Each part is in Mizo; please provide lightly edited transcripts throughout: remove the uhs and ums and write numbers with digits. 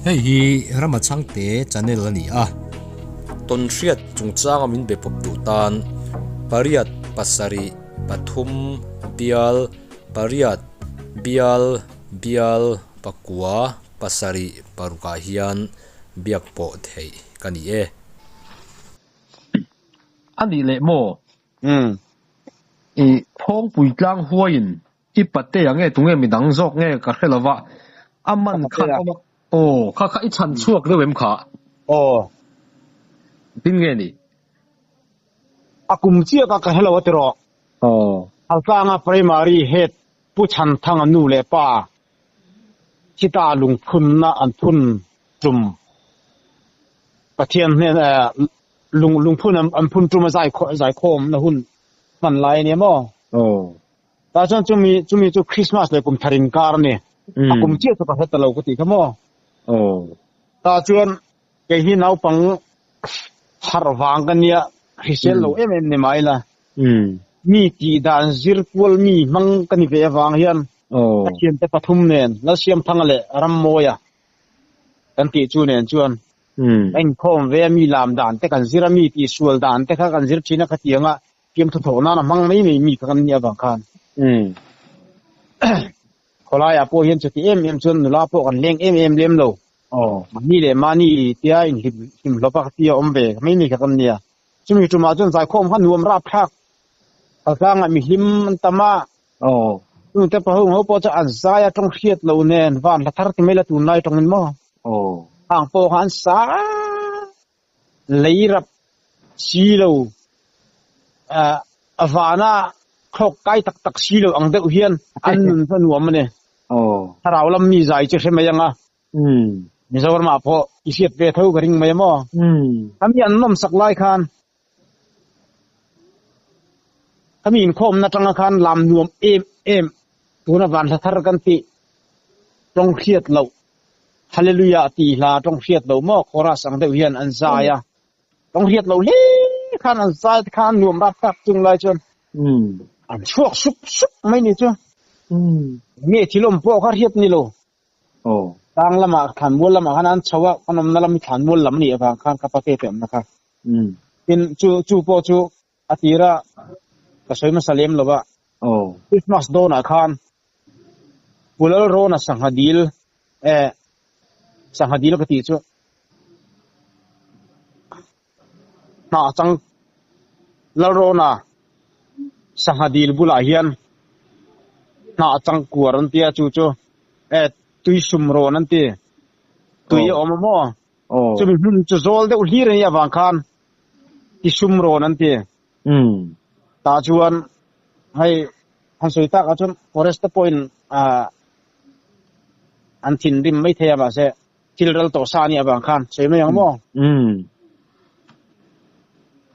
Hei hi Rama Chhangte channel a ni a, tawnhriat chungchanga min be pawp duh tan pariat pasarih pathum bial pariat bial bial pakua pasarih parukah hian biak pawh theih ka ni e. A nih leh maw? Umm. I Phawngpui tlang huaiin i patea nge tunge midang zawk nge ka hre lova a man Ka kha patea. awm a, aw kha kha i chhan chhuak deuh em kha? Aw. Tin nge ni? A kum chiah ka ka hre lo a tiraw. Aw. Haltlanga Primary Head Pu Chhanthanga nu leh pa Chita lungphunna an phun tum Pathian hnen lung lungphun an phun tum a zai zaikhawm na hun hman lai ania maw? Aw. Tah chuan chumi chumi chu Christmas leh kum thar inkar a ni. A kum chiah chu ka hre ta lo ka tih kha maw? Aw. Tah chuan kei hi naupang harh vang ka nia hrisel lo em em ni mai la. Mi tih dan zir kual mi hmang ka ni ve avang hian ka thiante pathum nen Lalsiamthanga leh Rammawia kan tih chu nen chuan a inkhawm ve a, mi lam dan te kan zir a, mi tihsual dan te kha kan zir thin a, khatianga fiamthu thawh nana hmang mai mai mi kha kan nih avang khan. Khawlaiah pawh hian chuti em em chuan nula pawh kan leng em em lem lo. Mahni leh mahni tia inhlim hlawp a tia awm ve mai mai kha kan nia. Chumi tumah chuan zaikhawm kha nuam rapthlak kaltlangah mihlim an tam a. Chung te pahung ho pawh chu an zai a tawng hriat lo nen van hla thar ti mai la tunlai tawngin maw. Hang pawh kha an sa lei rap si lo a vana thlawk kai tak tak si lo ang deuh hian an nun kha nuam a ni. Thlarau lam mi zai chu hre mai ang a. Mizoramah pawh i hriat ve tho ka ring mai a maw? Khami an nawmsak lai khan khami inkhawmna atanga khan lam nuam em em tuna vanhla thar kan tih tawng hriat loh Hallelujah tih hla tawng hriat loh maw chorus ang deuh hian an zai a. Tawng hriat loh hle khan an zai te khan nuam rap tak chung lai chuan an chhuak sup sup mai ni chu. Nge thil awm pawh kha hriat ni lo. Aw. Tlang lamah thlanmual lamah khan an chho a, kan awmna lam hi thlanmual lam a nih avang khan ka pate te awmna kha. Tin, chu chu pawh chu a tira ka sawi hmasa lem lo va. Aw. Christmas dawnah khan Pu Lalrawna sangha dil eh sangha dil ka tih chu hnah chang Lalrawna sangha dil bulah hian hnah chang kuar an tia chu chu eh tui sum rawn an ti tui a awm a maw chumi hmun chu zawl deuh hlir a nih avang khan ti sum rawn an ti tah chuan hei han sawi tak ah chuan forest te pawhin ah an thinrim mai thei a mahse thil ral tawh sa a nih avang khan sawi mai ang maw?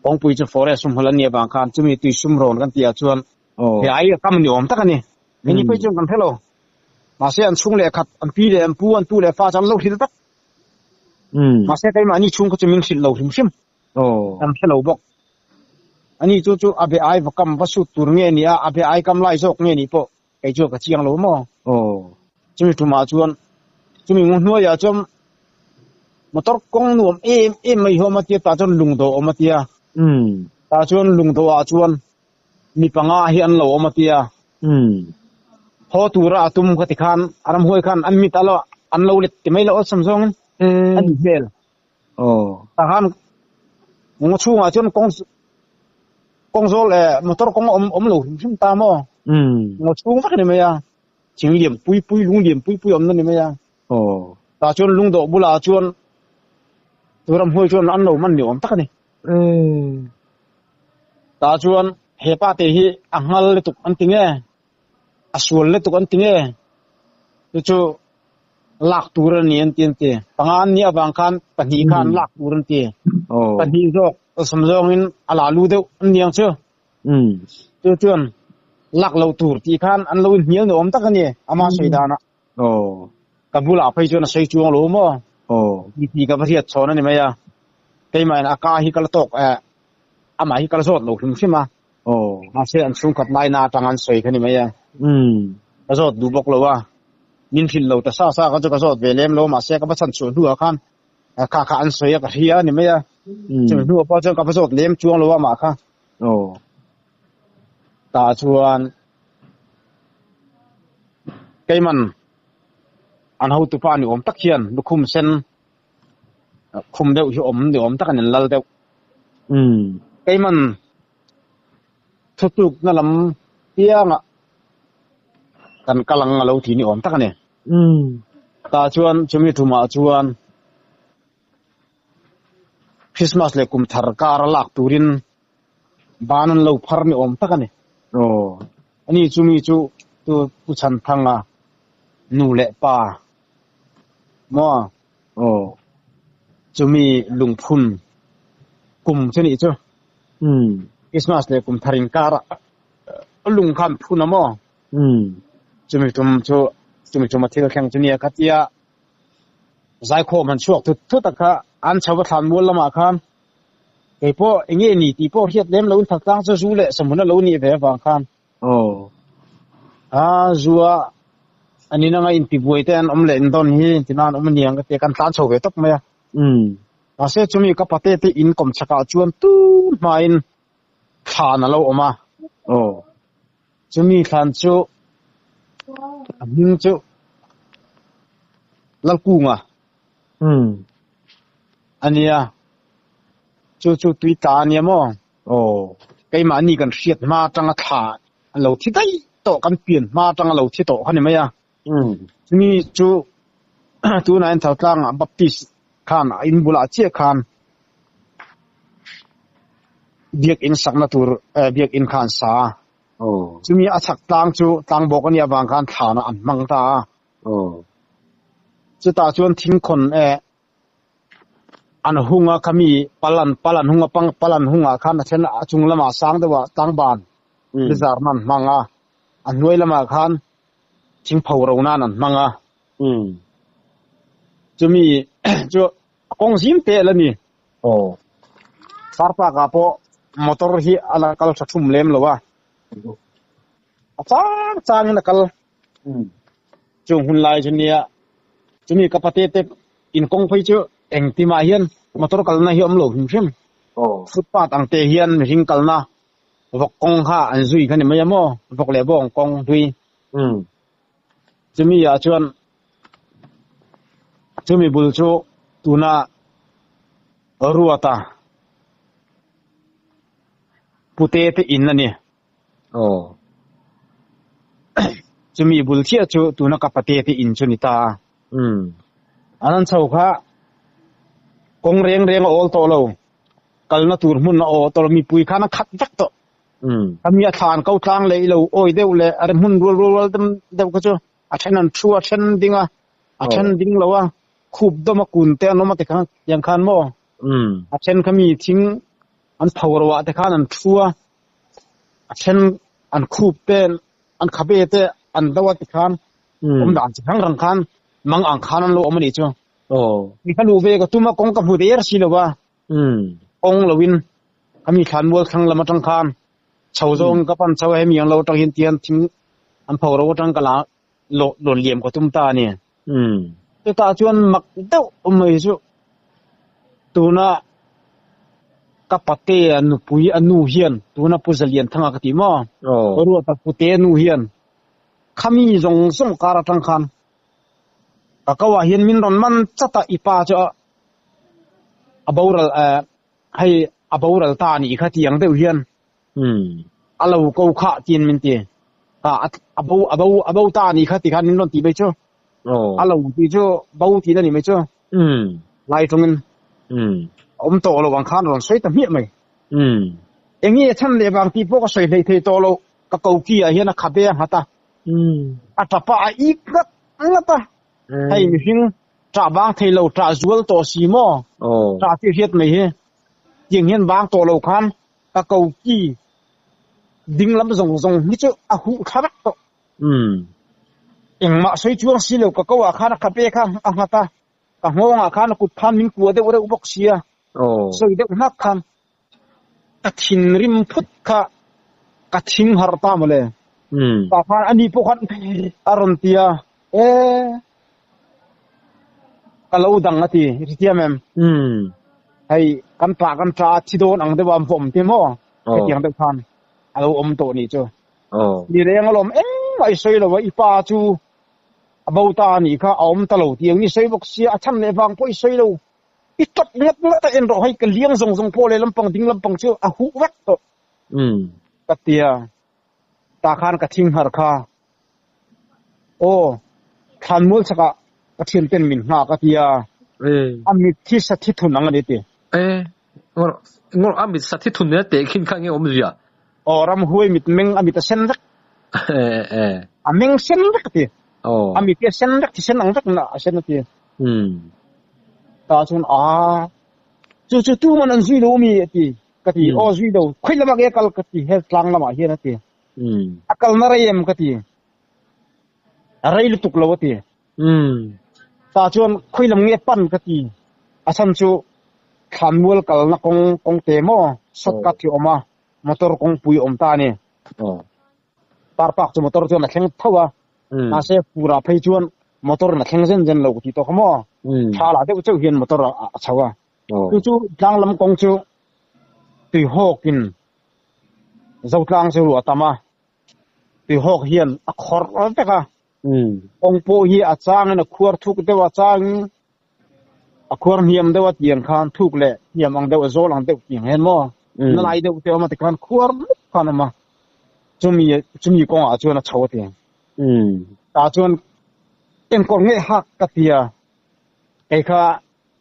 Kawngpui chu forest humhal a nih avang khan chumi tui sum rawn kan tih ah chuan he ai a kam ni awm tak a ni. Hei phei chuan kan hre lo. Mahse an chhung leh khat, an pi leh an pu, an tu leh fa chu an lo hrilh vek. Mahse keimahni chhung kha chu min hrilh lo hrim hrim. Kan hre lo bawk. Ani chu chu a be ai va kam va sut tur nge ni a, a be ai kam lai zawk nge nih pawh Kei chuan ka chiang lo maw? Chumi tumah chuan chumi ngu hnuaiah chuan motor kawng nuam em em mai hi a awm a tia, tah chuan lungdawh a awm a tia. Tah chuan lungdawhah chuan mi panga hi an lo awm a tia. Haw tura a tum ka ti khan a ramhuai khan an mit a lo an lo let ti mai lo awlsam zawngin a ni hmel. Tah khan ngaw chhungah chuan kawng kawng zawl leh motor kawng a awm awm lo hrim hrim ta maw? Ngaw chhung vek a ni mai a, thing lian pui pui lung lian pui pui a awm na ni mai a. Tah chuan lungdawh bulah chuan tu ramhuai chuan an lo man ni awm tak a ni. Tah chuan he pa te hi a nghal lutuk an ti nge, a sual lutuk an ti nge, chu chu lak tur a ni an ti an ti. Panga an nih avang khan pahnih khan lak tur an ti. Pahnih zawk awlsam zawngin a la lu deuh an ni ang chu. Chu chuan lak lo tur tih khan an lo inhnial ni awm tak a ni ama sawi danah. Ka bulah phei chuan a sawi chuang lo maw? Ti ti ka va hriat chhawn a ni mai a. Keimahin a ka hi ka la tawk eh amah hi ka la zawt lo hrim hrim a. Mahse an chhungkhat laina atang an sawi kha ni mai a. Ka zawt duh bawk lo a. Min hrilh lo ta sa sa kha chu ka zawt ve lem lo mahse ka va chhan chhuah hnuah khan kha kha an sawi a ka hria a ni mai a. Chumi hnuah pawh chuan ka va zawt lem chuang lo a mah kha. Tah chuan keiman an hotupa ni awm tak hian lukhum sen khum deuh hi awm ni awm tak a ni an lal deuh. Keiman Thutlukna lam piangah kan kal ang a lo ti ni awm tak a ni. Tah chuan chumi tumah chuan Christmas leh kum thar kar a lak turin ban an lo phar ni awm tak a ni. Ani chumi chu tu Pu Chhanthanga nu leh pa maw chumi lungphun kum chu nih chu. Christmas leh kum thar inkar ah lung khan phun a maw? Chumi tum chu chumi tum a thil thleng chu nia khatia zaikhawm han chhuak thut thut a kha an chho a thlan mual lamah khan kei pawh eng nge ni tih pawh hriat lem loin thakchang chu zu leh sahmun a lo nih ve avang khan a zu a an in anga intibuai te an awm leh in dawn hi tina an awm aniang ka tia kan tlan chho ve tawp mai a. Mahse chumi ka pate te in kawm chhakah chuan tun hmain thlan a lo awm a. Chumi thlan chu a hming chu Lalkunga a nia. Chu chu tui tla a nia maw? Keimahni kan hriat hma atanga thla a lo thi daih tawh, kan pian hma atanga lo thi tawh kha ni mai a. Chumi chu tunah hian Thaltlangah Baptist khan a in bulah chiah khan biakinn sakna tur biakinn kha an sa a. Chumi a chhak tlang chu tlangbawk a nih avang khan thlanah an hmang ta a. Chutah chuan thingkhawn an hung a khami pal an pal an hung a pal an hungah khan a then a chung lamah sang deuhah tlangban lizarna an hmang a. A hnuai lamah khan thing pho ro nan an hmang a. Chumi chu a kawng zim te a la ni. Car park ah pawh motor hi a la kal tha thum lem lo a. A chang chang in a kal. Chung hun lai chu nia chumi ka pate te in kawng phei chu engtimah hian motor kalna hi a awm lo hrim hrim. Footpath ang te hian mihring kalna vawk kawng kha an zui kha ni mai a maw vawk leh bawng kawng hlui. Chumi ah chuan chumi bul chu tuna Ruata pute te in a ni. Chumi bul chiah chu tuna ka pate te in chu ni ta a. An an chho kha kawng reng reng a awl tawh lo. Kalna tur hmun a aw tawh lo mipui khan a khat vek tawh. Ka mi a thlan ko tlang leh i lo awi deuh leh a hmun rual rual rual deuh deuh kha chu a then an thu a then ding a a then ding lo a khup dawm a kun te an awm a tikhan tiang khan maw a then kha mi thing an pho ro ah te khan an thu a a then an khup te an khabe te an do a tikhan awm dan chi hrang hrang khan mang ang khan an lo awm a nih chu mi kha luh ve ka tum a kawng ka hmu der si lo a Kawng loin khami thlanmual thlang lam atang khan chho zawng ka pan chho a hemi ang lo atang hian tihian thing an pho ro atang ka la lawn liam ka tum ta a ni. Chutah chuan mak deuh awm mai chu tuna ka pate a nupui a nu hian tuna Pu Zalianthanga ka ti maw Ruata pute a nu hian khami zawng zawng kar atang khan ka ko ah hian min rawn man chat a i pa chu a a boral eh hei a boral ta anih kha tih ang deuh hian a lo ko khah tiin min ti a a bo a bo a bo ta anih kha ti khan min rawn tih mai chu a lo tih chu bo tih na ni mai chu lai tawngin a awm tawh lo ang khan rawn sawi ta hmiah mai eng nge chhan leh vang tih pawh ka sawi hlei thei tawh lo ka koki ah hian a khabe a nghat a a tap a a ik ngat ngat a hei mihring Ṭah bang thei lo, ṭah zual tawh si maw? Ṭah tih hriat mai hi. Tiang hian bang tawh lo khan ka koki ding lam zawng zawng hi chu a huh thla vek tawh. Engmah sawi chuang si lo ka ko ah khan a khabe kha a nghat a, ka nghawng ah khan a kut khan min kua deuh reuh bawk sia, sawi deuh hnak khan ka thinrim phut kha ka thing harh ta mawle. Tah khan ani pawh khan a rawn ti a. E ka lo dang a ti i hrethiam em? Umm. Hei kan tah kan tah a thi dawn ang deuh a an vawm ti maw? Aw. Hetiang deuh khan a lo awm tawh nih chu. Aw. Ni reng alawm engmah i sawi lo a i pa chu a bo ta a nih kha a awm ta lo tih ang i sawi bawk sia a chhan leh vang pawh i sawi lo. I tawp ngat ngat a en rawh hei ka liang zawng zawng pawh leh lampang ding lampang chu a huh vek tawh. Umm. Ka tia tah khan ka thing har kha. Aw, thlanmual chakah ka thianten min nghak a tia, a mit hi sa thi thun ang a ni ti. E, ngawr, ngawr a mit sa thi thun nen a teh khin kha enge awmzia? Aw, ramhuai mit meng a mit a sen vek. E, e. A meng sen vek a ti. Aw. A mit hi a sen vek, thisen ang vek na a sen a ti. Umm. Tah chuan a, chu chu tuman an zui lo mi a ti, ka ti. Aw zui lo, khawi lamah nge a kal ka ti, he tlang lamah hian a ti. A kalna rei em ka ti. A rei lutuk lo a ti. Tah chuan khawi lam nge pan ka ti. A chhan chu thlanmual kalna kawng kawng te maw shortcut hi a awm a, motor kawngpui a awm ta a ni. Car park chu motor chuan a thleng tho a, mahse furah phei chuan motor in a thleng zen zen lo ka ti tawh kha maw. Tha lah deuh chauh hian motor a chho a. Chu chu tlanglam kawng chu tuihawkin Zotlang chu ruah a tam a, tuihawk hian a khawrh vek a, kawng pawh hi a changin a khuar thuk deuh a, changin a khuar hniam deuh a tiang khan thuk leh hniam ang deuh a zawl ang deuh tiang hian maw na lai deuh te a awm a tikhan khuar vek khan a awm a, chumi chumi kawngah chuan a chho a ti. Tah chuan enkawl ngei hak ka ti a, kei kha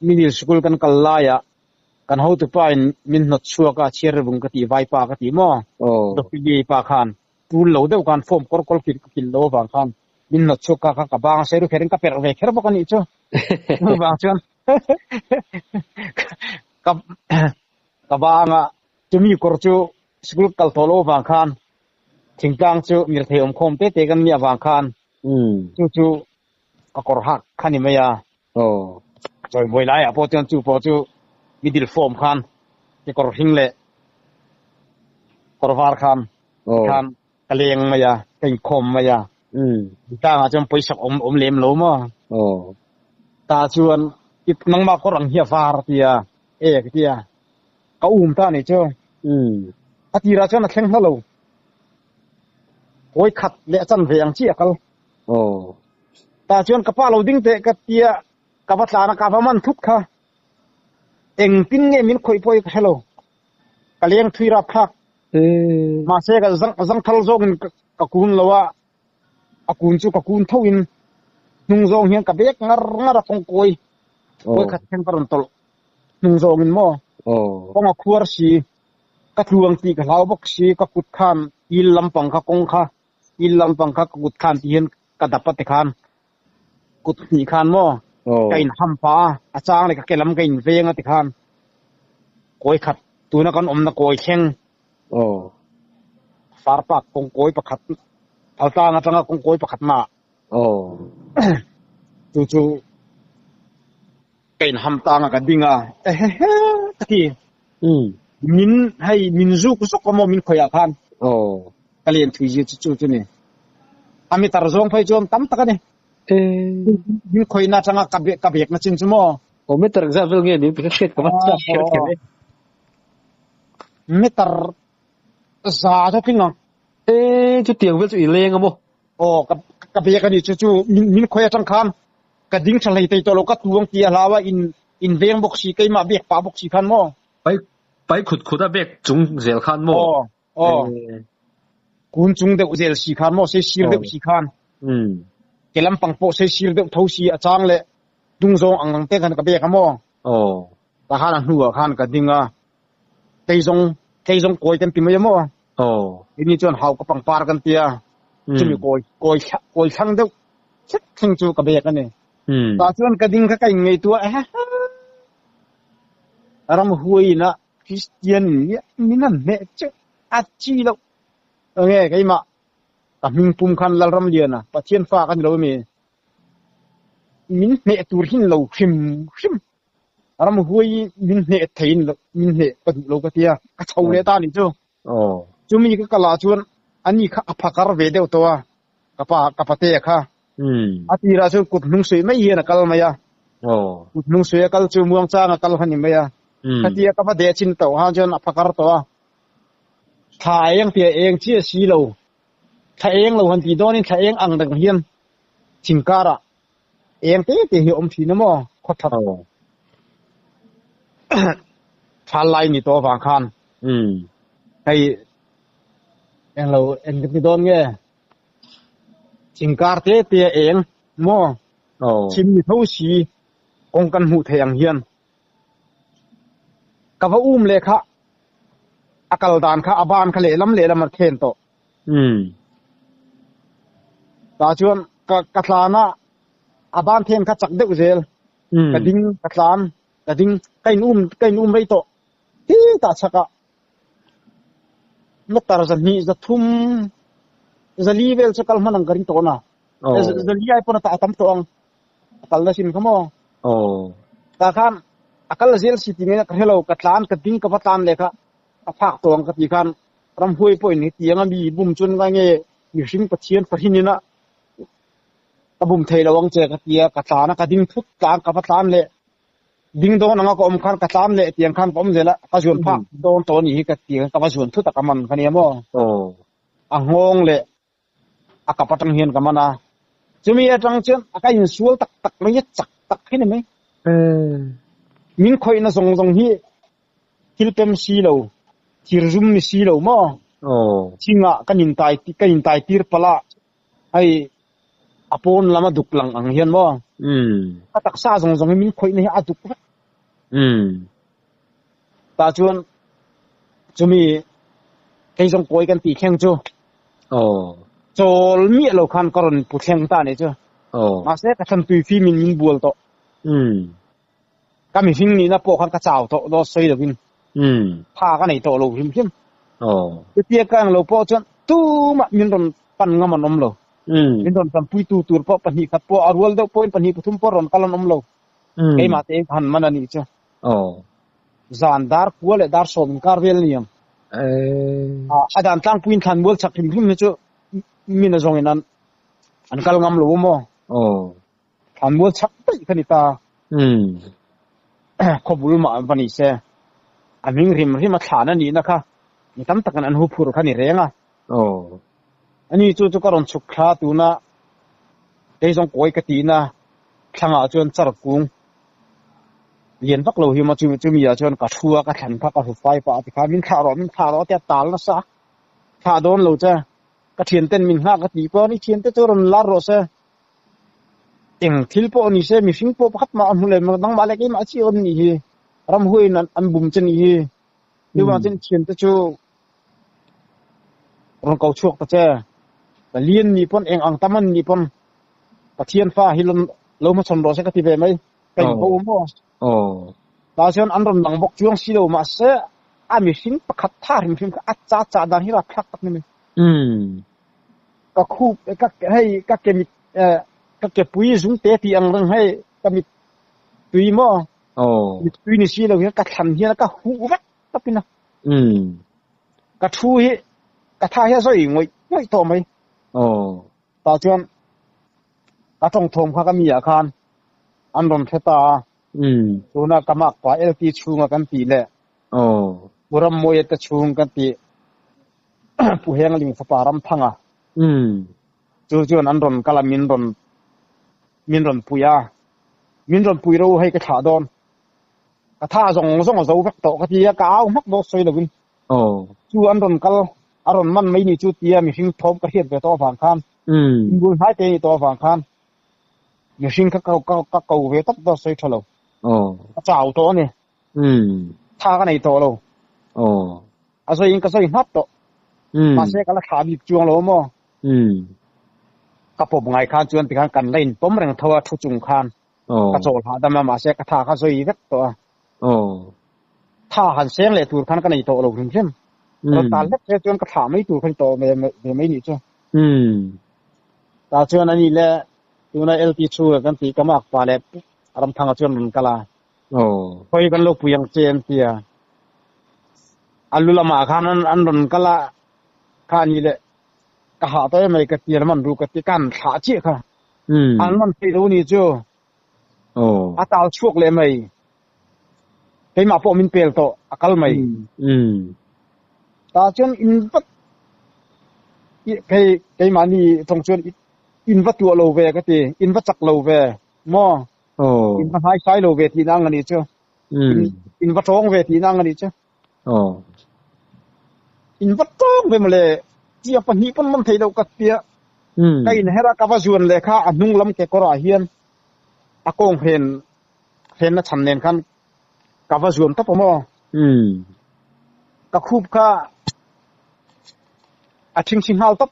middle school kan kal laiah Kan hotupa in min hnawt chhuak a, chhiar revung ka tih vaipa ka tih maw? Dopili pa khan tul lo deuh khan form kawr kawl kilh ka kilh lo avang khan min hnawt chhuak kha kha ka bang a seiru kher in ka perh ve kher bawk a nih chu. Chuvang chuan ka ka bang a, chumi kawr chu school kal tawh lo avang khan thingtlang chu mirthei awmkhawm te te kan nih avang khan chu chu ka kawr hak kha ni mai a. Aw. Chawimawi laiah pawh chuan chu pawh chu middle form khan kekawr hring leh kawr var khan khan ka leng mai a, ka inkhawm mai a. Tlangah chuan pawisa awm awm lem lo maw? Aw. Tah chuan i nangmah kawr ang hi a var a ti a, e ka ti a, ka um ta nih chu. A tirah chuan a thleng hla lo. Kawi khat leh a chanve ang chiah a kal. Aw. Tah chuan ka pa lo ding teh ka tia ka va tlan a, ka va man thut kha. Engtin nge min khawih pawh hi ka hre lo. Ka leng thui rap thlak. Mahse ka zang zangthal zawngin ka kun lo a, a kun chu ka kun tho in hnung zawng hian ka bek ngar ngar a kawng kawi kawi khat thleng ka rawn tawlh hnung zawngin maw kawng a khuar si ka tluang tih ka hlau bawk si ka kut khan il lampang kha kawng kha il lampang kha ka kut khan ti hian ka dap a tikhan kut hnih khan maw ka in ham pah a, a chang leh ka ke lam ka in veng a tikhan kawi khat tuna kan awmna kawi thleng far park kawng kawi pakhat phaltlang atanga kawng kawi pakhat na chu chu ka in ham tang a ka ding a ehehe ka ti min hei min zuk zuk a maw min khawih ah khan ka len thui zia chu chu chu ni a mi tar zawng phei chuan tam tak a ni min khawih na atanga ka bek ka bek na chin chu maw o meter zat vel nge ni ka hriat ka va chak kher kher e meter za chu tling ang e chu tiang vel chu i leng a maw aw ka ka bek a ni chu chu min min khawih atang khan Ka ding tha hlei thei tawh lo, ka tuang ti a hlau a, in in veng bawk si, keimah bek pah bawk si khan maw? Pai pai khut khut a bek chung zel khan maw? Aw, aw. Kun chung deuh zel si khan maw, sei sir deuh si khan. Ke lampang pawh sei sir deuh tho si, a chang leh tung zawng ang ang te khan ka bek a maw? Aw. Tah khan a hnuah khan ka ding a, tleizawng tleizawng kawi kan ti mai a maw? Aw. Keini chuan hau ka pangpar kan ti a, chumi kawi kawi kawi thlang deuh Thik thleng chu ka bek a ni. Tah chuan ka ding kha ka inngaihtuah a, ram huaiin a Kristian min han hmeh cheuh a chi loh. Enge keimah ka hming pum khan Lalramliana Pathian fa ka ni lo emi? Min hmeh tur hin lo hrim hrim. Ram huai min hmeh theiin min hmeh ka duh lo ka tia ka chho leh ta nih chu. Chumi ka kal ah chuan ani kha a phakar ve deuh tawh a, ka pa ka patea kha. A tirah chuan kut hnung suih mai hian a kal mai a. Kut hnung suih a kal chu muangchang a kal kha ni mai a. Khatia ka va deh chin tawh khan chuan a phakar tawh a. Thla eng tih a eng chiah si lo. Thla eng lo han tih dawnin thla eng ang reng hian thing karah eng te te hi a awm thin a maw khaw that thal lai ni tawh avang khan hei eng lo eng ka ti dawn nge thing kar te te a eng maw thim ni tho si kawng kan hmuh theih ang hian ka va um leh kha a kal dan kha a ban kha lehlam lehlam a thlen tawh. Tah chuan ka ka tlan a, a ban then kha chak deuh zel. Ka ding, ka tlan, ka ding, ka in um, ka in um rei tawh. Hi tah chak ah meter zahnih, zathum, zali vel chu kal hman ang ka ring tawh na. Zali ai pawn a tah a tam tawh ang. A kal na hrim kha maw. Tah khan a kal zel si ti ngei na ka hre lo, ka tlan, ka ding, ka va tlan leh kha a phak tawh ang ka ti khan Ramhuai pawhin hetiang a mi bum chuan ngai nge mihring Pathian fahrin ina ka bum thei lo ang che ka ti a, ka tlan a, ka ding thut tlang ka va tlan leh ding dawn anga ka awm khan ka tlan leh tiang khan ka awm zel a, ka zuan phak dawn tawh a nih hi ka ti a, ka va zuan thut a ka man kha nia maw. A nghawng leh a kap atang hian ka man a, chumi atang chuan a ka insual tak tak mai a, chak tak hi ni mai. Min khawihna zawng zawng hi thil pem si lo, thir zum ni si lo maw? Thingah kan intai ka intai tir palh a, hei a pawn lam a duk lang ang hian maw? Ka taksa zawng zawng hi min khawihna hi a duk vek. Tah chuan chumi kei zawng kawi kan tih thleng chu chawl miah lo khan ka rawn pu thleng ta nih chu. Mahse ka thlan tui fim in min bual tawh. Ka mihring nihna pawh khan ka chau tawh dawn sawi lovin tha ka nei tawh lo hrim hrim. Chutia ka ang lo pawh chuan tumah min rawn pan ngam an awm lo. Min rawn tanpuitu tur pawh pahnih khat pawh a rual deuh pawhin pahnih pathum pawh rawn kal an awm lo. Keimah te han man a nih chu. Zan dar kua leh dar sawm inkar vel a ni ang. A dan tlangpuiin thlan mual chak hrim hrim hi chu min a zawngin an kal ngam lo a maw? Thlan mual chak daih ka ni ta. Khawbul mah va ni se. A hming rim rim a thlan a nihna kha mi tam takin an huphur kha ni reng a. Ani chu chu ka rawn chhuk thla tuna kei zawng kawi ka tihna thlangah chuan char kung lian vak lo hi maw chumi ah chuan ka thu a ka thlan kha ka hru fai pah a ti kha min thlah rawh min thlah rawh a tia tal nasa thlah dawn lo che ka thian ten min nghak a tih pawh ni thian te chu rawn lar rawh se eng thil pawh ni se mihring pawh pakhat mah a hmu lem lo nangmah leh keimah chiah awm nih hi ramhuaiin an bum che nih hi chuvang chuan thian te chu rawn ko chhuak ta che ka lian nih pawn eng ang tam an nih pawn Pathian fa hi lo hmachhawn rawh se ka ti ve mai ka in bo maw tah chuan an rawn lang bawk chuang si lo mahse a mihring pakhat tha hrim hrim kha a cha cha dan hi rapthlak tak ni mai ka khup ka hei ka ke mit ka ke pui zung te tih ang reng hei ka mit tui maw mit tui ni si lo hian ka thlan hian ka huh vek tawpin a ka thu hi ka tha hi a zawi ngawih ngawih tawh mai tah chuan ka tawng thawm kha ka mi ah khan an rawn hre ta a tuna ka mak pa LT chhunga kan tih leh Pu Rammawia te chhung kan tih Pu Hengling fapa Ramthanga chu chuan an rawn kal a min rawn min rawn pui a min rawn pui ro hei ka thlah dawn ka tha zawng zawng a zo vek tawh ka ti a ka au hmak dawn sawi lovin chu an rawn kal a rawn man mai ni chu tia mihring thawm ka hriat ve tawh avang khan inbul hnai te ni tawh avang khan mihring kha ka ka ko ve tawp dawn sawi tha lo ka chau tawh a ni tha ka nei tawh lo a zawiin ka zawi hnap tawh mahse ka la thlah bik chuang lo maw ka pawm ngai khan chuan tikhan kan la inpawm reng tho a thu chung khan ka chawl hahdam a mahse ka tha kha zawi vek tawh a tha han seng leh tur khan ka nei tawh lo hrim hrim rawn tal hlek se chuan ka thlah mai tur kha ni tawh ve mai nih chu tah chuan ani le tuna LT chhunga kan tih ka mak pa leh Ramthanga chuan rawn kal a khawi kan lo pui ang che an ti a a lu lamah khan an rawn kal a kha ani le ka hah tawh em mai ka ti a man ru ka ti ka han thlah chiah kha. An man thei lo ni chu. A tal chhuak leh mai. Keimah pawh min pel tawh a kal mai. Tah chuan in vat kei keimahni tawng chuan in va tuah lo ve ka ti, in va chak lo ve maw? In va hnaisai lo ve tihna ang a nih chu. In va tawng ve tihna ang a nih chu. In va tawng ve mawle, tia pahnih pawn man theih loh ka tia. Ka inher a, ka va zuan leh kha a hnung lam kekawrah hian a kawng hren hrenna chhan nen khan ka va zuam tawp awm aw. Ka khup kha a thingthi nghal tawp.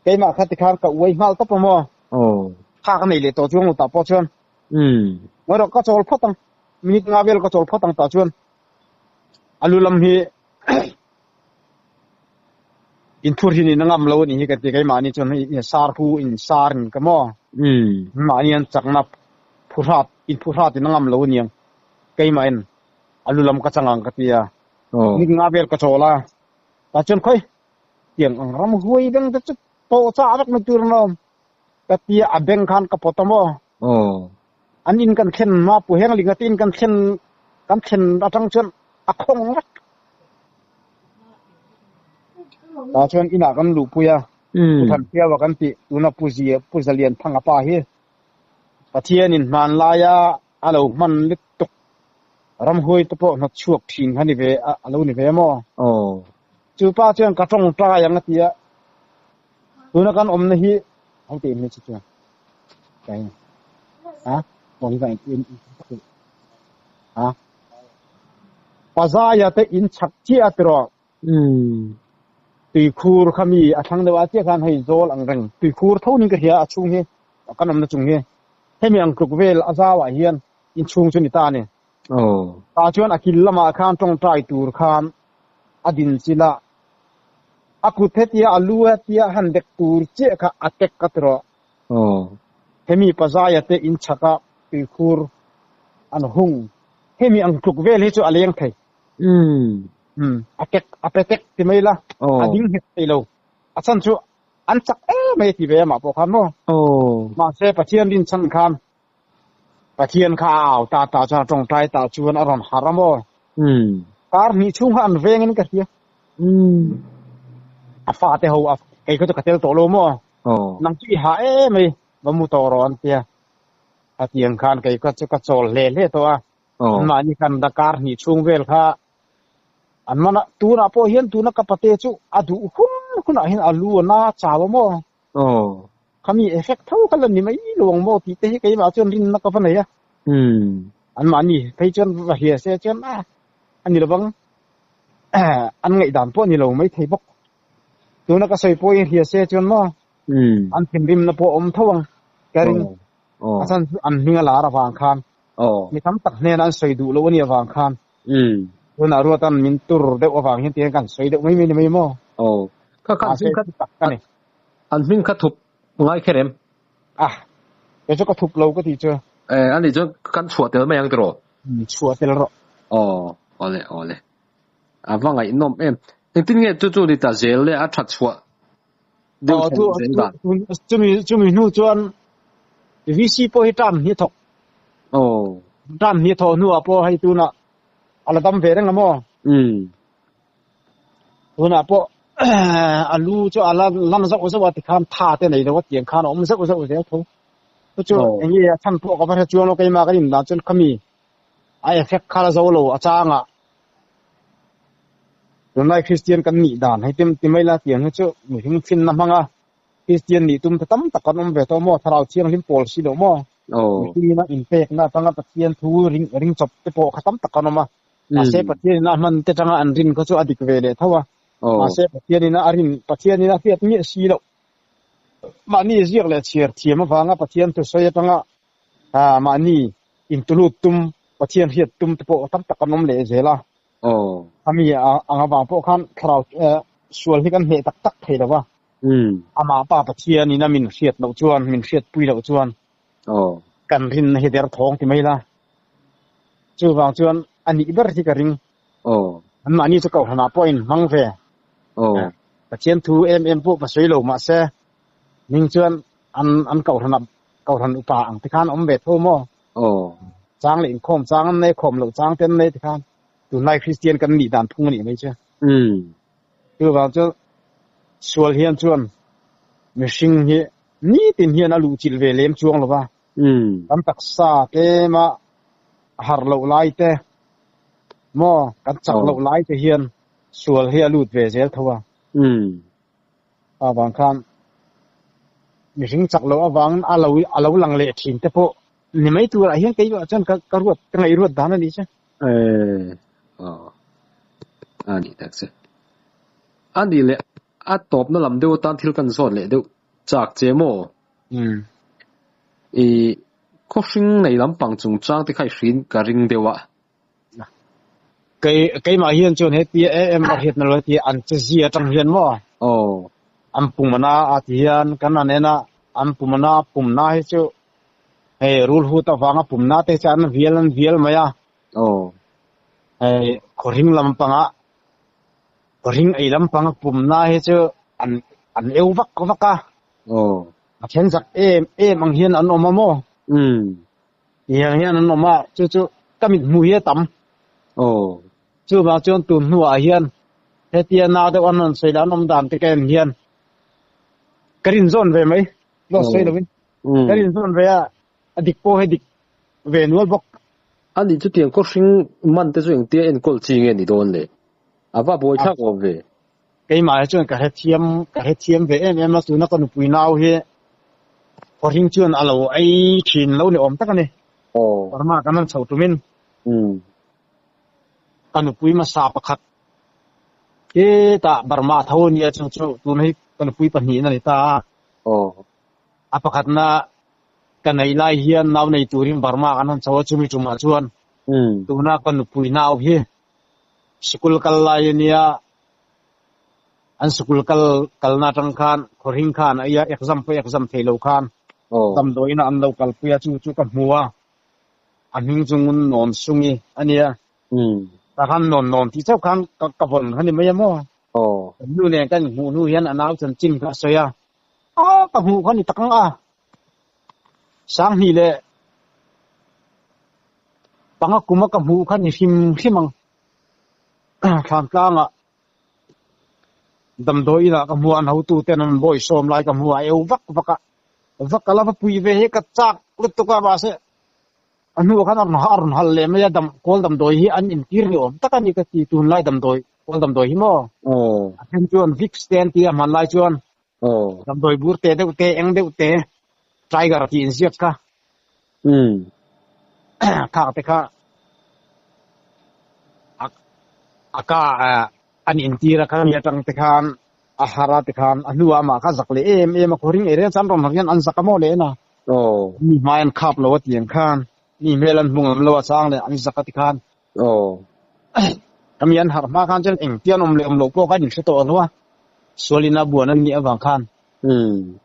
Keimah kha tikhan ka uai nghal tawp awm aw. Kha ka nei leh tawh chuang lo tah pawh chuan. Ngawi rawh ka chawl phawt ang. Minute nga vel ka chawl phawt ang tah chuan a lu lam hi Inthurhin in a ngam lo a nih hi ka ti keimahni chuan hei sar hu in sar in ka maw mahni an chakna phuhrat in phuhrat in a ngam lo a niang keimah in a lu lam ka chang ang ka ti a nik nga vel ka chawl a tah chuan khawi tiang ang ram huai beng te chu tawh chah vek na tur an awm ka ti a a beng khan ka pawt a maw an in kan thlen hma pu heng linga te in kan thlen kan thlen atang chuan a khawng vek tah chuan inah kan luhpui a Pu Thanfiaua kan tih tuna Pu Zia Pu Zalian Thanga pa hi Pathianin hmanlaia a lo hman lutuk ramhuai te pawh hnawt chhuak thin kha ni ve a lo ni ve maw chu pa chuan ka tawngtai ang a ti a tuna kan awmna hi ho te in chu chuan kai a awm ka in a Pazaia te in chhak chiah a tiraw. Tuikhur kha mi a thlang deuh a chiah khan hei zawl ang reng tuikhur tho ning ka hria a chhung hi kan awmna chung hi hemi ang tluk vel a zau ah hian inchhung chu ni ta a ni. Tah chuan a kil lamah khan tawngtai tur khan a din chilh a, a kut hetia a lu hetia han dek tur chiah kha a tek a tiraw. Hemi Pazaia te in chhak a tuikhur an hung hemi ang tluk vel hi chu a leng thei. A tek a pe tek ti mai la a ding nghet thei lo. A chhan chu an chak em mai a ti ve amah pawh khan maw. Mahse Pathian rinchhan khan Pathian kha a au ta ta chuan a tawngtai ta chuan a rawn harh a maw. Kar hnih chhung kha an veng in ka hria. A fate ho a kei kha chu ka tel tawh lo maw. Nang chu i hah em mai va mu tawh rawh an tia. Hetiang khan kei kha chu ka chawl hle hle tawh a. Mahni kan la kar hnih chhung vel kha an man a, tunah pawh hian tuna ka pate chu a duh hun hunah hian a lu a na chau a maw? Khami effect tho kha la ni mai lo ang maw tih te hi keimah chuan rinna ka va nei a. An mahni phei chuan va hria se chuan a a ni lovang an ngaihdan pawh a ni lo mai thei bawk. Tuna ka sawi pawhin hria se chuan maw an thinrimna pawh a awm tho ang ka ring. A chhan chu an hming a lar avang khan mi tam tak hnena an sawi duh loh a nih avang khan tunah ruatan min tur deuh avang hian tihian kan sawi deuh mai mai ni mai maw? Kha kha an hming kha tak ka ni. An hming kha thup ngai kher em? Ah, kei chu ka thup lo ka tih chu. Eh, ani chuan kan chhuah tel mai ang tiraw? Chhuah tel rawh. Aw, awle awle. A va ngaihnawm em. Engtin nge chu chu ni ta zel le a that chhuah deuh Aw, thlen chu zel chu dan? chumi chumi hnu chuan VC pawh hi term hi a thawk. Aw. Term hi a thawh hnuah pawh hei tunah a la dam ve reng a maw? Tunah pawh a lu chu a la lan zauh zauh a tikhan tha te nei lo a tiang khan a awm zauh zauh zel tho. Chu chu eng nge a chhan pawh ka va hre chuang lo keimah ka indan chuan khami a effect kha la zo lo a changah tunlai Kristian kan nih dan hei ti mai la tiang hi chu mihring finna hmanga Kristian nih tum te tam tak kan awm ve tawh maw Thlarau Thianghlim pawl si loh maw mihringina inpekna atanga Pathian thu ring ring chawp te pawh kha tam tak kan awm a mahse Pathianina a hman te tanga an rin kha chu a dik ve leh tho a mahse Pathianina a rin Pathianina a hriat miah si loh mahni ziak leh chhiar thiam avanga Pathian thusawi atanga mahni Intulut tum, Pathian hriat tum te pawh tam tak an awm leh zel a. Khami ang avang pawh khan thlarau sual hi kan hneh tak tak thei lo va. Amah Pa Pathian in a min hriat loh chuan, min hriatpui loh chuan kan rinna hi der thawng ti mai la. Chuvang chuan a nih ber hi ka ring. Anmahni chu kohhranah pawh a inhmang ve. Pathian thu em em pawh va sawi lo mahse, ning chuan. An an kohhran a kohhran upa ang te khan awm ve tho maw? Aw. Chang leh inkhawm chang an nei, khawm loh chang te an nei ti khan tunlai Kristian kan nih dan phung a nih mai chu. Umm. Chuvang chu sual hian chuan mihring hi nitin hian a luhchilh ve lem chuang lo va. Umm. Kan taksa tlema harh loh lai te maw kan chak loh lai te hian sual hi a lut ve zel tho a. Umm. Avang khan mihring chak loh avangin a lo a lo lang leh thin te pawh ni mai turah hian keimah chuan ka ka ruat ka ngaihruat dan a ni che. Eh aw a ni tak che. A nih leh a tawpna lam deuh atan thil kan zawt leh deuh chak che maw? Umm. I khawhring nei lampang chungchang te kha i hrin ka ring deuh a. Kei keimah hian chuan hetia em a hriatna lo hetia an che zia atang hian maw? Aw. An pumana a ti hian kan an en a, an pumana pumna hi chu hei rulhut avanga pumna te chu an vial an vial mai a. Aw. Hei khawhring lampanga khawhring ei lampanga pumna hi chu an an eu vak vak a. Aw. A then zak em em ang hian an awm a maw? Umm. Tiang hian an awm a, chu chu ka mit hmuh hi a tam. Aw. Chuvang chuan tun hnuah hian hetia na deuh an rawn sawi leh an awm dan te ka en hian ka rin zawn ve mai, lo sawi lovin. Ka rin zawn ve a, a dik pawh hi dik ve nual bawk. A nih chu tiang kawhring man te chu engtia enkawl chi nge ni dawn le? A va buai thlak awm ve. Keimah hi chuan ka hrethiam ka hrethiam ve em em a, tuna ka nupui nau hi khawhring chuan a lo ei thin lo ni awm tak a ni. Aw. Burma kan han chho tumin. Umm. Ka nupui hmasa pakhat hetah Burma tho a nia chu chu tuna hi ka nupui pahnih na ni ta a. Aw. A pakhatna ka neih lai hian nau nei turin Burma kan han chho a chumi tumah chuan Umm. tuna ka nupui nau hi Sikul kal lai a nia, an sikul kal kalna atang khan khawhring khan a ia exam pawh exam thei lo khan damdawiin ah an lo kalpui a chu chu ka hmu a, a hming chu ngun nawn sungi a nia. Tah khan nawn nawn tih chauh khan ka ka vawn kha ni mai a maw. Kan nu nen kan inhmuh hnu hian a nau chanchin kha a sawi a, a ka hmuh kha ni tak ang a, Sanghnih leh panga kuma ka hmuh kha ni hrim hrim ang. Thlantlangah damdawi inah ka hmu a, an hotuten an bawi sawm lai ka hmu a, a eu vak vak a. Va kal a va pui ve hi ka chak lutuk a, mahse a hnuah khan a rawn a rawn hal leh mai a, dam kawl damdawi hi an intir ni awm tak a ni ka ti, tunlai damdawi kawl damdawi hi maw? A then chuan Vicks te an ti a, hmanlai chuan Aw. Damdawi bur te deuh te, eng deuh te, tiger tih inziak kha. Umm. Khak te kha a a ka an intir a kha mi atang te khan a har a te khan a hnuah amah kha zak leh em em a khawring ei reng chuan rawn har hian an zak a maw leh en a. Aw. Mi hmai an khap lo a ti ang khan mi hmel an hmu ngam lo a chang leh an zak a ti khan. Aw. Ka mi an harh hma khan chuan engtia an awm leh awm loh pawh khan inhre tawh lo a, sualin a buan an nih avang khan. Umm.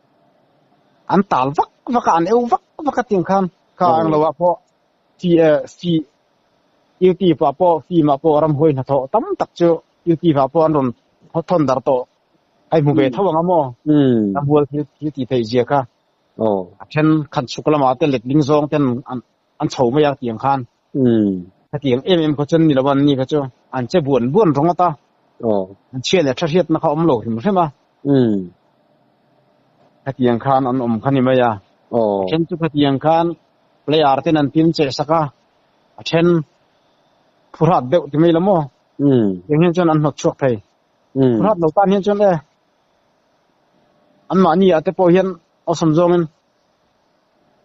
An tal vak vak a, an eu vak vak a tiang khan kha ang lo ah pawh fi fi YouTube ah pawh film ah pawh ramhuai hnathawh tam tak chu YouTube ah pawh an rawn thawn dar tawh a hmu ve tho ang a maw? Umm. Ramhual thil thil tih theih zia kha. Aw. A then khan chhuk lamah te letling zawng ten an an chho mai a tiang khan. Umm. Hetiang em em khaw chuan ni lo an ni kha chu an che buan buan rawng ata. Aw. An chhia leh tha hriatna kha awm lo hrim hrim a. Umm. Hetiang khan an awm kha ni mai a. Aw. A then chu khatiang khan player ten an tin che sak a, a then phurat deuh ti mai lo maw? Umm. Tiang hian chuan an hnawt chhuak thei. Umm. Phurat lo tan hian chuan e anmahni ah te pawh hian awlsam zawngin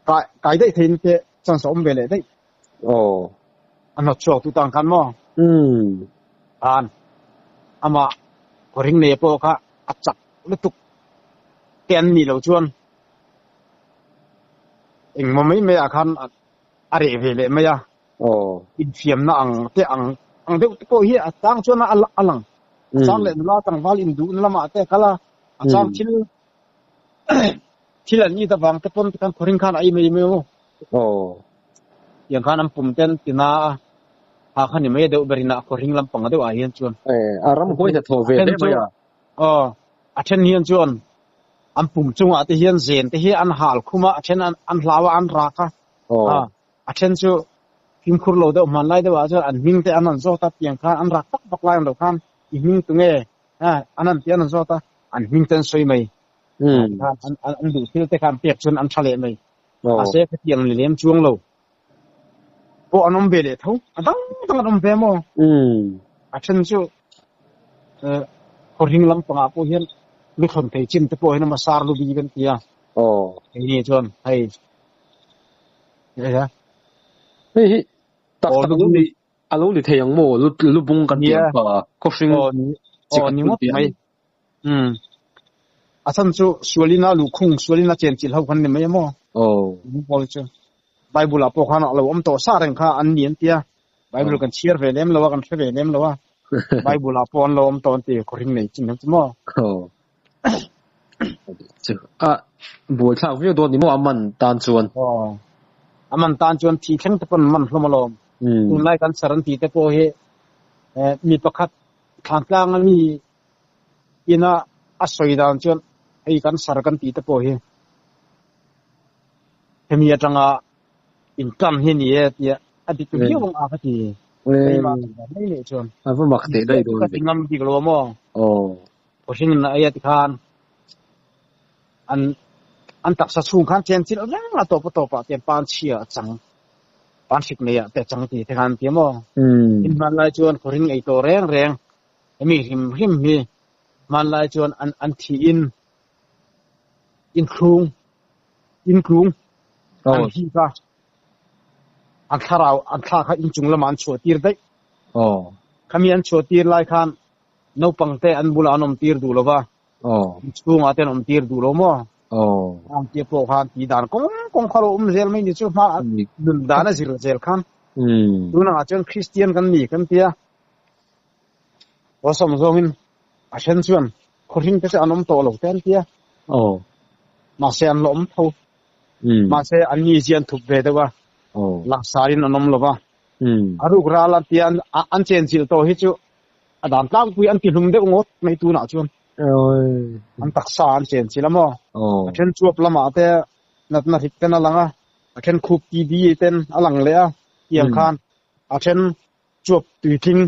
kai kai daih theiin te chance a awm ve leh daih. Aw. A hnawt chhuak tu tang khan maw? Umm. Khan amah khawhring nei pawh kha a chak lutuk te an nih loh chuan engmaw mai mai ah khan a reh ve leh mai a. Aw. Infiamna ang te ang ang deuh te pawh hi a chang chuan a a lang. A chang leh nula tlangval induhna lamah te a kal a, a chang thil Thil an it avang te pawn tikhan khawhring khan a ei mai mai aw. Aw. Tiang khan an pum te an ti na a, ha kha ni mai a deuh ber in a khawhring lampang a deuh ah hian chuan. Eh, a ram huai hnathawh ve hle mai a. Aw, a then hian chuan An pum chungah te hian zen te hi an hal khum a, a then an hlau a, an rak a. A then chu fimkhur lo deuh hmanlai deuhah chuan an hming te an rawn zawt a, tiang khan an rak vak vak lai ang lo khan i hming tunge an han ti an rawn zawt a, an hming te an sawi mai. An duh thil te kha an pek chuan an tha leh mai. Mahse khatiang ni lem chuang lo pawh an awm ve leh tho, a dang dang an awm ve maw? A then chu khawhring lampangah pawh hian lu thawn thei chin te pawh hian a sar lu bik an ti a. Hei ni chuan hei Hei hi tak tak alo ni alo ni thei ang maw lu lu bung kan tih ang kha khawhring chi khat ni ngawt mai. Umm. A chhan chu sualina luhkhung, sualina chenchilh ho khan ni mai a maw? Aw. Pawl chu Bible ah pawh khan a lo awm tawh sa reng kha an ni an tia. Bible kan chhiar ve lem lo a, kan hre ve lem lo a. Bible ah pawh an lo awm tawh an ti khawhring nei chin ang chu maw? Aw. Chu a buaithlak viau dawn ni maw a man tan chuan? Aw. A man tan chuan thi thleng te pawn man hlawm alawm. Tunlai kan chhar an tih te pawh hi mi pakhat thlantlang a mi ina a sawi dan chuan hei kan sar kan tih te pawh hi hemi atanga intan hi ni e tia a dik viau ang a ka ti. Keimah kan dan mai leh chuan. A va mak teh daih dawn ve. Ka ti ngam bik lo a maw? Aw. Pawhring in a ei a ti khan an an taksa chhung khan chen chilh reng a tawp a tawpah tian pan chhia a chang. Pan hrik nei ah te a chang ti te khan an ti a maw? Inhmanlai chuan khawhring ei tawh reng reng Hemi hrim hrim hi hmanlai chuan an an thih in inthlung intlung an hik a, an thlarau an thla kha inchung lamah an chhuah tir daih. Khami an chhuah tir lai khan naupang te an bulah an awm tir duh lo va, inchhungah te an awm tir duh lo maw? Ang tia pawh khan tih dan kawng kawng kha lo awm zel mai ni chu hma nun dan a zir zel khan. Tunah chuan Kristian kan ni kan tia. Awesome zawngin a then chuan khawhring te chu an awm tawh lo te an tia. Aw. Mahse an la awm tho. Mahse an ni zian thup ve deuh a. Aw. Laksarin an awm lo va. A ruk ral an tia an chenchilh tawh hi chu a dan tlangpui an ti hlum deuh ngawt mai tunah chuan. An taksa an chenchilh a maw? Aw. A then chuap lamah te natna hrik ten a lang a, a then khup TB ten a lang leh a, tiang khan a then chuap tuitling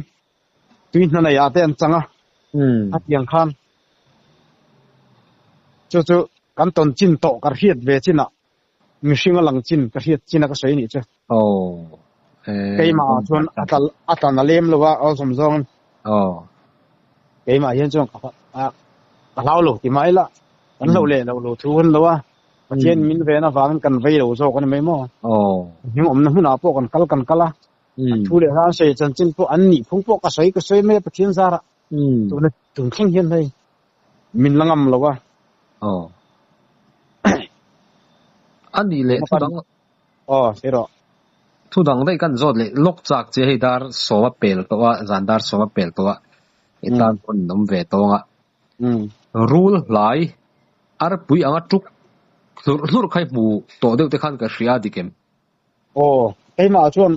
tui hna nei ah te an chang a, a tiang khan chu chu kan tawn chin tawh ka hriat ve chin ah mihring a lang chin ka hriat chin a ka sawi anih chu. Keimah ah chuan a tla a tla na lem lo a awlsam zawng in keimah hian chuan ka ka hlau lo ti mai la kan hloh leh loh lo thu hun lo a Pathian min ven avangin kan vei lo zawk a ni mai maw. Hming awmna hmunah pawh kan kal kan kal a. A thu leh hla an sawi chanchin pawh an nih phung pawh ka sawi ka sawi mai a Pathian zarah. Tuna tun thleng hian hei min la ngam lo a. Aw. A nih leh thu dang. Aw, sawi rawh. Thu dang daih kan zawt leh lawk chak che hei dar sawma pel tawh a, zan dar sawma pel tawh a, i tan pawn an awm ve tawng a. Rul hlai arpui anga tuk hlurh hlurh kha i hmu tawh deuh te khan ka hria a dik em? Aw, keimah chuan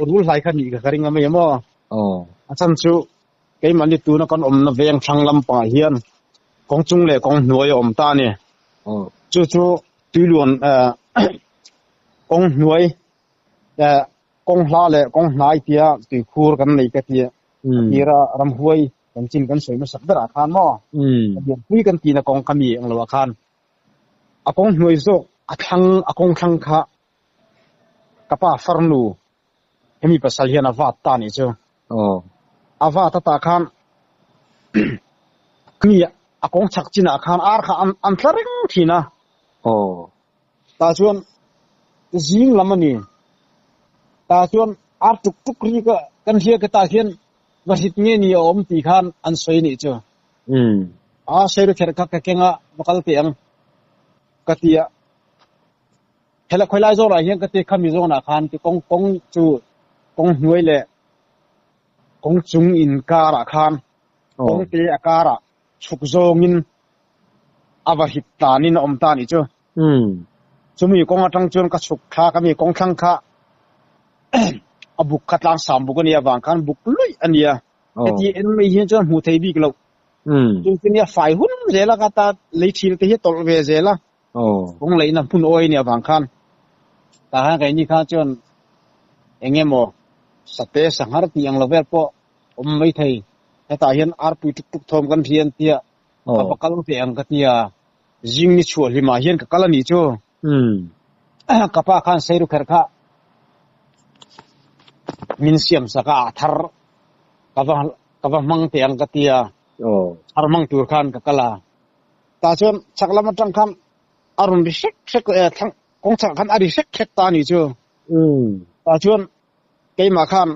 rul hlai kha nih ka ring a mai maw? Aw. A chhan chu keimah ni tuna kan awmna veng thlang lampangah hian kawng chung leh kawng hnuai a awm ta a ni. Aw. Chu chu tuiluan kawng hnuai kawng hla leh kawng hnai tia tuikhur kan nei ka tia. A tira ramhuai kan chin kan sawi hmasak berah khan maw? Lianpui kan tihna kawng kha mi ang loah khan A kawng hnuai zawk a thlang a kawng thlang kha ka pa farnu hemi pasal hian a vat ta nih chu. Aw. A vat atah khan mi a kawng chhak chinah khan ar kha an an tla reng thin a. Aw. Tah chuan zing lam a ni. Tah chuan ar tuk tuk ri ka kan hria ka tah hian va hrit nge ni a awm tih khan an sawi nih chu. A sawi ru kher kha ka keng a va kal teh ang ka ti a. Hela khawilai zawnah hian ka ti khami zawnah khan ti kawng kawng chu kawng hnuai leh kawng chung inkarah khan kawng te a karah chhuk zawngin a va hit tanin a awm ta nih chu. Chumi kawng atang chuan ka chhuk thla ka mi kawng thlang kha a buk kha tlang sam buk a nih avang khan buk luih a nia. Heti en mai hian chuan hmuh thei bik loh. Chung chu nia fai hun zel a ka ta lei thil te hi a tawlh ve zel a. Kawng leihna hmun awi nia vang khan tah khan keini kha chuan eng emaw sate sanghar tih ang lo vel pawh awm mai thei. Hetah hian arpui tuk tuk thawm kan hria an tia ka va kal ve ang ka tia zing ni chhuah hlimah hian ka kal a nih chu. Ka pa khan seiru kher kha min siam sak a, a thar ka va ka va hmang teh ang ka tia thar hmang tur khan ka kal a. Tah chuan chhak lam atang khan a rawn ri hrek hrek thlang kawng chhakah khan a ri hrek hrek ta a nih chu. Tah chuan keimah khan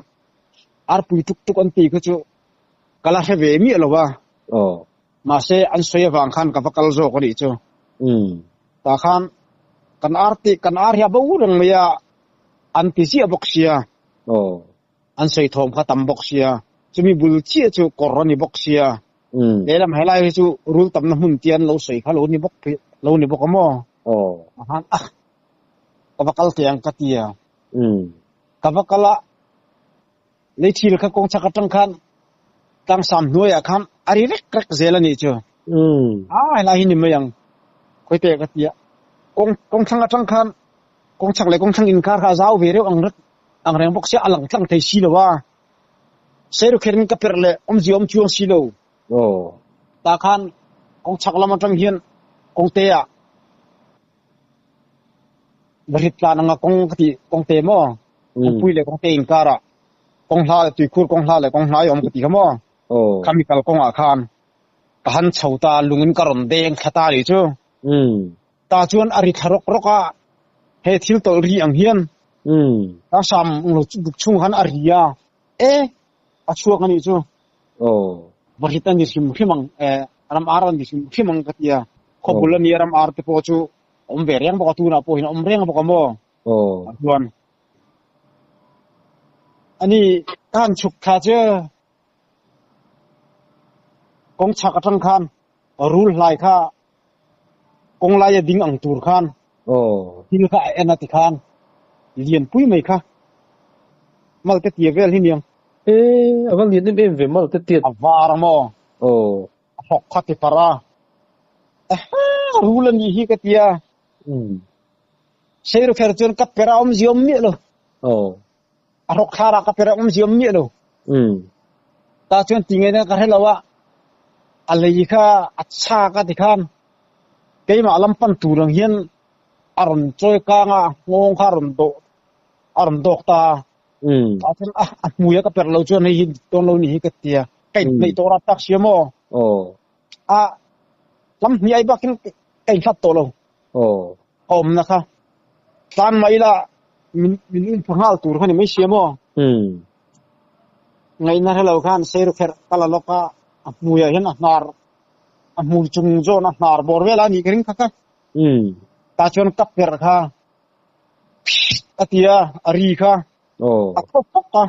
arpui tuk tuk an tih kha chu ka la hre ve miah lo va. Mahse an sawi avang khan ka va kal zawk a nih chu. Tah khan kan ar tih kan ar hi a bo reng mai a, an ti ziah bawk sia. An sawi thawm kha tam bawk sia. Chumi bul chiah chu kawr a ni bawk sia. Lehlam helai hi chu rul tamna hmun tia an lo sawi kha lo ni bawk lo ni bawk a maw? A han a ka va kal teh ang ka ti a. Ka va kal a, lei thil kha kawng chhak atang khan tlangsam hnuaiah khan a ri rek rek zel a nih chu. A helai hi ni mai ang khawi teh ka ti a. Kawng kawng thlang atang khan kawng chhak leh kawng thlang inkar kha a zau ve reuh ang rek ang reng bawk sia a lang tlang thei si lo a. Seiru kherin ka perh leh awmzia awm chuang si lo. Tah khan kawng chhak lam atang hian kawngte ah va hrit tlan anga kawng ka tih kawngte maw kawngpui leh kawngte inkar ah kawng hla leh tuikhur kawng hla leh kawng hnai awm ka ti kha maw khami kal kawng ah khan ka han chho ta lungin ka rawn deng thla ta nih chu. Tah chuan a ri thla rawk rawk a, he thil tawlh ri ang hian ka sam lo buk chhung khan a ri a, e a chhuak a nih chu. Vahrit a ni hrim hrim ang, e ram ar a ni hrim hrim ang ka ti a, khawbul a nia ram ar te pawh chu awm ve reng bawk a, tunah pawh hian a awm reng bawk a maw? Chuan ani ka han chhuk thla che kawng chhak atang khan rul hlai kha kawng laia ding ang tur khan thil kha a en a ti khan lian pui mai kha mal te tia vel hi niang. E a va lian em em ve mal te tiat. A var a maw? A hlawk kha ti parh a. Aha rul a nih hi ka tia. Seiru kher chuan ka per a awmzia awm miah lo. A hlawk thlar ah ka per a awmzia awm miah lo. Tah chuan ti ngei na ka hre lo a, a lei kha a chak a tikhan keimah lam pan tur ang hian a rawn chawi kang a, nghawng kha a rawn dawh a rawn dawk ta a. Tah chuan a a hmui a ka per lo chuan hei hi dik dawn lo ni hi ka ti a, ka inhneih tawh rat tak sia maw? A lam hnih ai bakin ka inhlat tawh lo. Ka awmna kha tlan mai la min min inpha nghal tur kha ni mai sia maw? Ngaihna hre lo khan seiru kherh ka la lawk a, a hmuiah hian a hnar a hmui chung zawn a hnar bawr vel a nih ka ring kha kha. Tah chuan ka perh kha phit a ti a, a ri kha a thaw fawk a.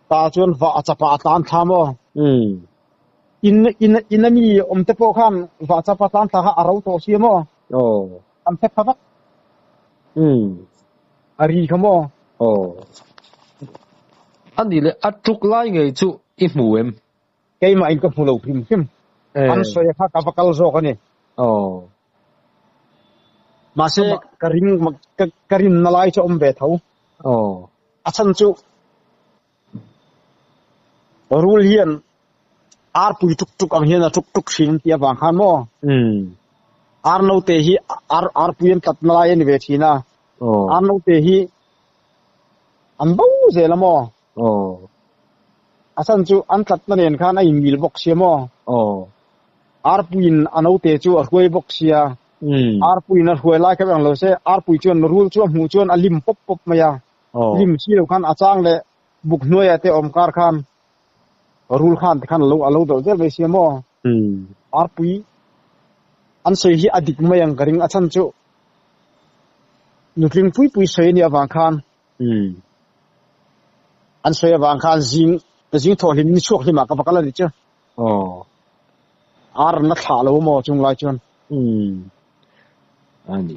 Tah chuan vah a chapah a tlan thla maw? In in in a mi awm te pawh khan vah chapa tlan thla kha a ro tawh sia maw? An hre pha vak. A ri kha maw? A nih leh a tuk lai ngei chu i hmu em? Keimah in ka hmu lo hrim hrim. An sawi kha ka va kal zawk a ni. Mahse ka ring ka rinna lai chu a awm ve tho. A chhan chu rul hian arpui tuk tuk ang hian a tuk tuk thin an tih avang khan maw? Ar naute hi ar arpui an tlatna lai a ni ve thin a. Ar naute hi an bo zel a maw? A chhan chu an tlatna nen khan a inmil bawk sia maw? Arpuiin a naute chu a hruai bawk sia. Arpuiin a hruai lai kha ang lo se, arpui chuan rul chu a hmuh chuan a lim pawp pawp mai a. Lim si lo khan a chang leh buk hnuaiah te awm kar khan rul khan te khan a lo a lo dawlh zel mai sia maw? Arpui an sawi hi a dik mai ang ka ring a chhan chu nutling pui pui sawi a nih avang khan an sawi avang khan zing zing thawh hlim ni chhuak hlimah ka va kal a nih chu. Ar an la thlah lo maw chung lai chuan. A ni.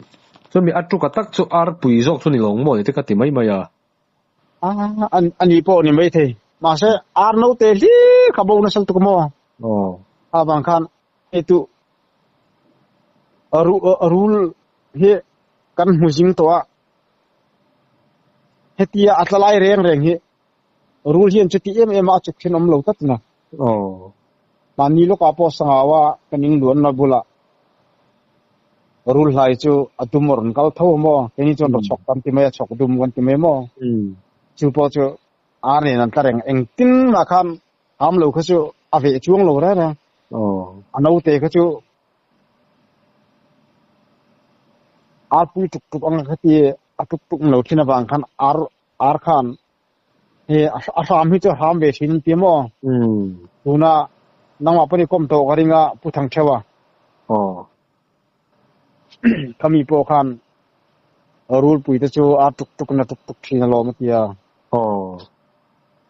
Chumi a tuka tak chu arpui zawk chu ni lo maw ni te ka ti mai mai a. A a ni pawh ni mai thei. Mahse ar naute hlir kha bo nasa lutuk maw. Awang khan hei tu rul hi kan hmu zing tawh a, hetia a tla lai reng reng hi rul hian chuti em em a a chuk thin awm lo tlat na. Mahni lawkah pawh sangau a kan ingluanna bulah rul hlai chu a dum a rawn kal tho a maw? Keini chuan rawchhawk kan ti mai a, chhawk dum kan ti mai maw? Chu pawh chu ar nen an tla reng. Engtin mah khan ham lo kha chu a veh chuang lo reng reng. A naute kha chu ar pui tuk tuk ang kha ti a tuk tuk lo thin avang khan ar ar khan he a hram hi chu a hram ve thin an ti maw? Tuna nangmah pawh ni kawm tawh ka ring a Pu Thangtheuha. Khami pawh khan rulpui te chu a tuk tuk in a tuk tuk thin alawm a ti a.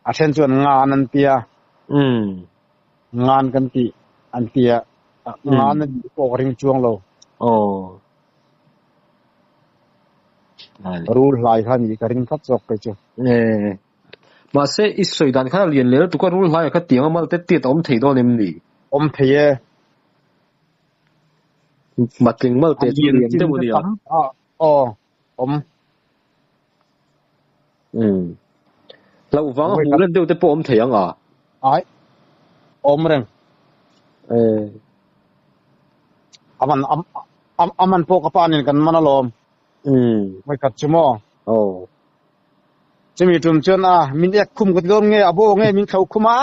A then chuan ngan an ti a. Ngan kan tih an ti a. Ngan a nih pawh ka ring chuang lo. Rul hlai kha nih ka ring tlat zawk kei chu. Mahse i sawi dan khan a lian leh lutuk a, rul hlaiah kha tiang a mal te tiat a awm thei dawn em ni? Awm thei e. Matling mal te chu lian deuh a nia. Aw, awm. Hlauh vanga hmuh len deuh te pawh awm thei ang a? Ai, awm reng. Aman, aman pawh ka pa nen kan man alawm. Vawikhat chu maw? Chumi tum chuan a, min ek khum ka ti dawn nge, a bo nge min thlo khum a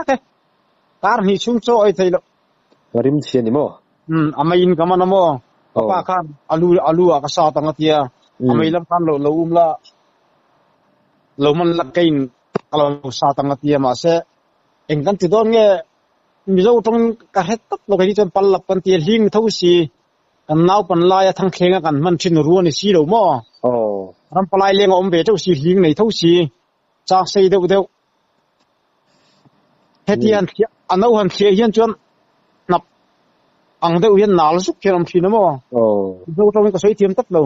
ke. Kar hnih chhung chaw ei thei loh. Ka rim chhia ni maw? Umm, a meiin ka man a maw? Ka pa khan a lu a lu ah ka sat ang a tia, a mei lam khan lo lo um la, lo man la keiin ka lo sat ang a tia, mahse eng kan ti dawn nge Mizo tawngin ka hre tawp lo, kei chuan pal lap kan ti a, hling tho si, kan naupan laia thangthlenga kan hman thin ru a ni si lo maw? Ram palai leng a awm ve teuh si, hling nei tho si, chang sei deuh deuh. Heti han thliah, a no han thliah hian chuan hnap ang deuh hian nal zuk hian awm thin a maw? Mizo tawngin ka sawi thiam tlat lo.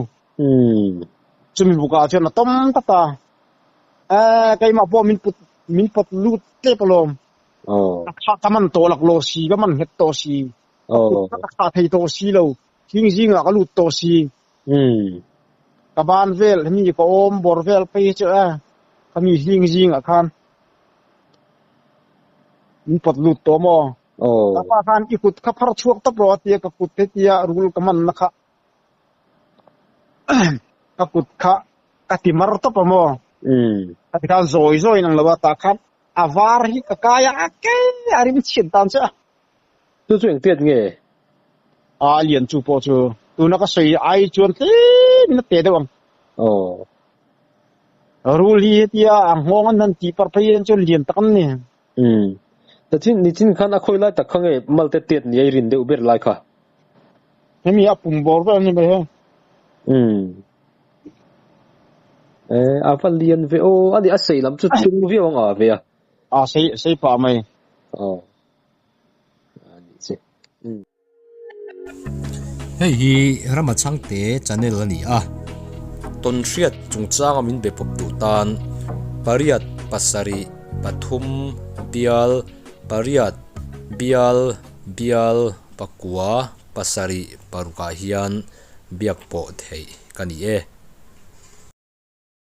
Chumi bukah chuan a tawm tlat a, eh keimah pawh min put min pawt lut tep alawm. Ka kha ka man tawh laklawh si, ka man nghet tawh si, ka kut kha ka thlah thei tawh si lo, thing zingah ka lut tawh si. Ka ban vel hemi ka awm bawr vel phei hi chu e khami hling zingah khan min pawt lut tawh maw? Ka pa khan i kut kha phar chhuak tawp rawh a tia ka kut hetia rul ka man na kha ka kut kha ka ti mar tawp a maw? Ka ti khan zawi zawi in ang lo a tah khan a var hi ka kai a ke a rim chhiat dan che a. Chu chu engtiat nge? A lian chu pawh chu tuna ka sawi ai chuan tlem in a te deuh ang. Aw. Rul hi hetia a nghawng an han tih par phei hian chuan lian tak an ni. Umm. Nichin nichin khan a khawi lai tak kha nge malte tiat ni a i rin deuh ber lai kha? Hemi a pum bawr vel a ni mai heng. Umm. Eh a va lian ve aw a ni a sei lam chu tung viau ang a ve a. A sei sei pah mai. Aw. Hei hi Rama Chhangte channel a ni a, tawnhriat chungchanga min be pawp duh tan pariat pasarih pathum bial pariat bial bial pakua pasarih parukah hian biak pawh theih ka ni e.